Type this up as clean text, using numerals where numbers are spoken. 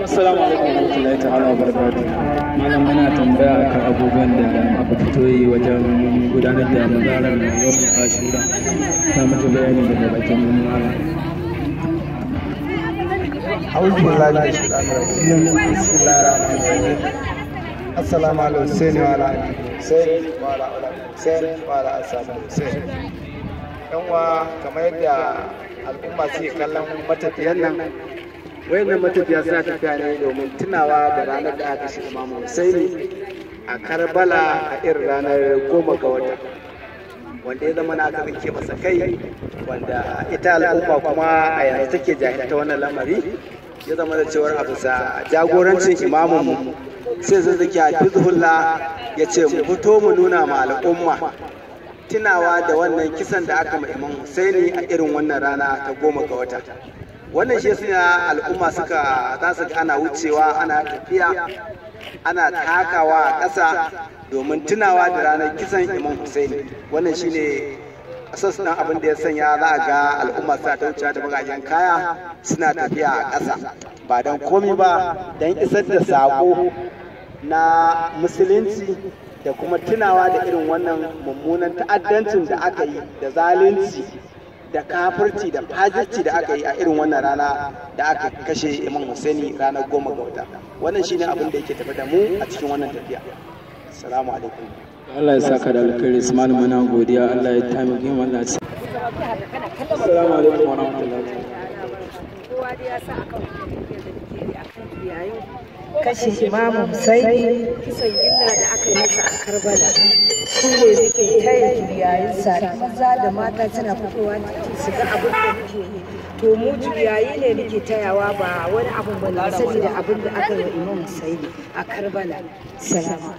Assalamu alaikum warahmatullahi ta'ala wa barakatuh. Malam, muna tambaya akan abubuwan da aka fito yi wajen gudanar da muzaharar yau Ashura. Ta mutu bayani daga bakin malam. أعوذ بالله من الشيطان الرجيم، بسم الله الرحمن الرحيم. السلام على الحسين وعلى آل الحسين وعلى أولاد الحسين وعلى أصحاب الحسين. Yan uwa, kamar yadda al'umma suke kallon matafiyan nan, wayannan matafiya suna tafiya ne domin tunawa da ranar da aka kashe Imam Husaini a Karbala a irin ranar 10 ga wata, wanda ya zama na aka tsinke masa kai, wanda ita al'umma kuma a yanzu take jahilta wannan lamari. Ya zama da cewar a bisa jagorancin imamunmu sai Zazzaki Hafizullah ya ce mu fito mu nuna ma al'umma tunawa da wannan kisan da aka ma Imam Husaini a irin wannan rana ta 10 ga wata. Wannan shi suna al'umma suka za su ga ana wucewa, ana tafiya, ana takawa a ƙasa domin tunawa da ranar kisan Imam Husaini. Wannan shine asas ɗin abin da ya sanya za a ga al'umma suna ta wucewa da bagajen kaya, suna tafiya a ƙasa, ba don komi ba don isar da saƙo na musulunci da kuma tunawa da irin wannan mummunan ta'addancin da aka yi da zalunci da kafirci da fajirci da aka yi a irin wannan rana da aka kashe Imam Husaini ranar 10 ga wata. Wannan shine abin da yake tafe da mu a cikin wannan tafiya. Assalamu alaikum. Allah ya saka da alkhairi, malam, muna godiya. Allah ya taimake mu, Allah ya. Assalamu alaikum wa rahmatullahi. Kowa dai ya sa akan tafiyar da muke yi akan juyayin kashe Imamu Husaini, kisan gilla da aka yi masa a Karbala. Su ne muke taya juyayinsa. Maza da mata suna fitowa titi su ga abin da muke yi. To, mu juyayi ne muke tayawa, ba wani abun ba ne, saboda abin da aka yi wa Imam Husaini a Karbala. Salama.